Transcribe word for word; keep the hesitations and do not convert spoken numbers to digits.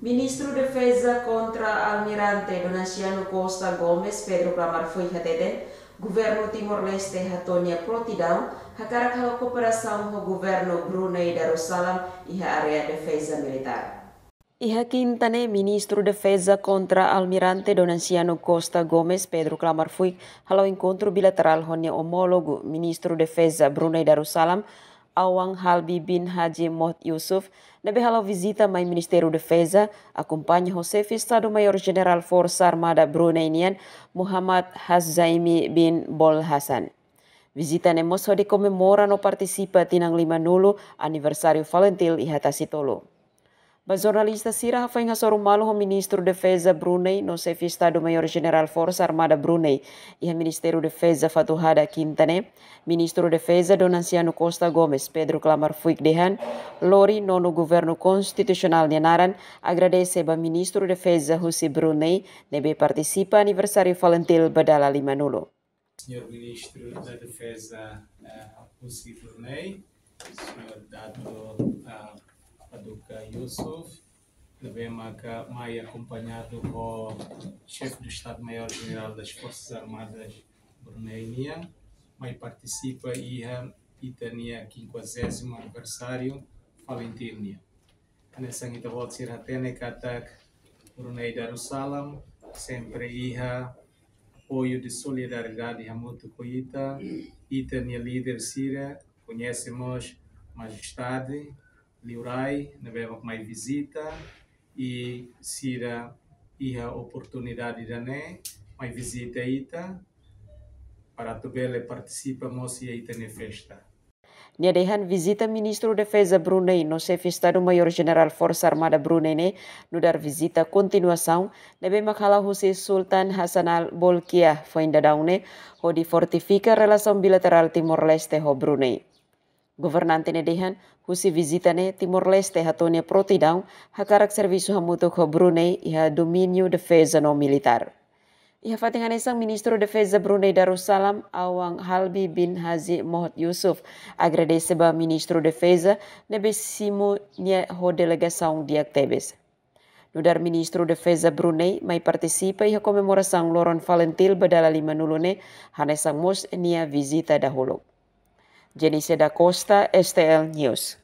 Ministru Defeza Kontra Almirante Donaciano Costa Gomes, Pedro Klamar Fuik, hateten Governu Timor-Leste hato'o nia prontidaun hakarak halo kooperasaun ho Governu Brunei Darussalam iha área defeza militár. Iha kinta ne'e, Ministru Defeza Kontra Almirante Donaciano Costa Gomes, Pedro Klamar Fuik, halo enkontru bilaterál ho nia omólogu Ministru Defeza Brunei Darussalam, Awang Halbi bin Haji Mohd Yusuf, ne'ebé halo vizita mai Ministériu Defeza, akompaña ho Xefe Estadu Maiór Jenerál Forsa Armada Brunei nian, Muhammad Hazzaimi bin Bol Hassan. Vizita ne'e mós hodi komemora no partisipa tinan limanulu aniversáriu FALINTIL iha Tasitolu. Ba jornalista sira, hafoin hasoru malu ho Ministru Defeza Brunei no Xefe Estadu Maiór Jenerál Forsa Armada Brunei iha Ministériu Defeza Fatuhada kinta ne'e, Ministru Defeza Donaciano Costa Gomes, Pedro Klamar Fuik, dehan lori nonu Governu Konstitusionál nia naran agradese ba Ministru Defeza husi Brunei ne'ebé partisipa aniversáriu FALINTIL ba dala limanulu. Señór Ministru da Defeza, eh, husi Brunei, Señór Dato, eh, Paduka Yusuf, ne'ebé maka mai akompañadu ho Xefe do Estadu Maiór Jenerál das Forças Armadas Brunei nian, mai partisipa iha ita-nia quinquagésimo aniversáriu FALINTIL nian. Hanesan ita-boot sira hatene katak Brunei Darussalam sempre iha apoiu de solidariedade hamutuk ho ita, ita-nia líder sira, koñese mós Majestade Liurai, ne'ebé mai vizita, i sira iha oportunidade ida-ne'e mai vizita ita, para atu bele partisipa mós iha ita-nia festa. Nia dehan vizita Ministru Defeza Brunei no Xefe Estadu Maiór Jenerál Forsa Armada Brunei ne'e nu'udar vizita kontinuasaun ne'ebé mak hala'o husi Sultan Hassanal Bolkiah foin daudaun ne'e, hodi fortifika relasaun bilaterál Timor-Leste ho Brunei. Governante ne'e dehan, husi vizita ne'e Timor-Leste hato'o nia prontidaun hakarak servisu hamutuk ho Brunei iha domíniu defeza no militár. Iha fatin hanesan, Ministru Defeza Brunei Darussalam, Awang Halbi bin Haji Mohd Yusuf, agradese ba Ministru Defeza ne'ebé simu nia ho delegasaun di'ak tebes. Nu'udar Ministru Defeza Brunei mai partisipa iha komemorasaun loron FALINTIL ba dala limanulu ne'e, hanesan mós nia vizita dahuluk. Jenice da Costa, S T L News.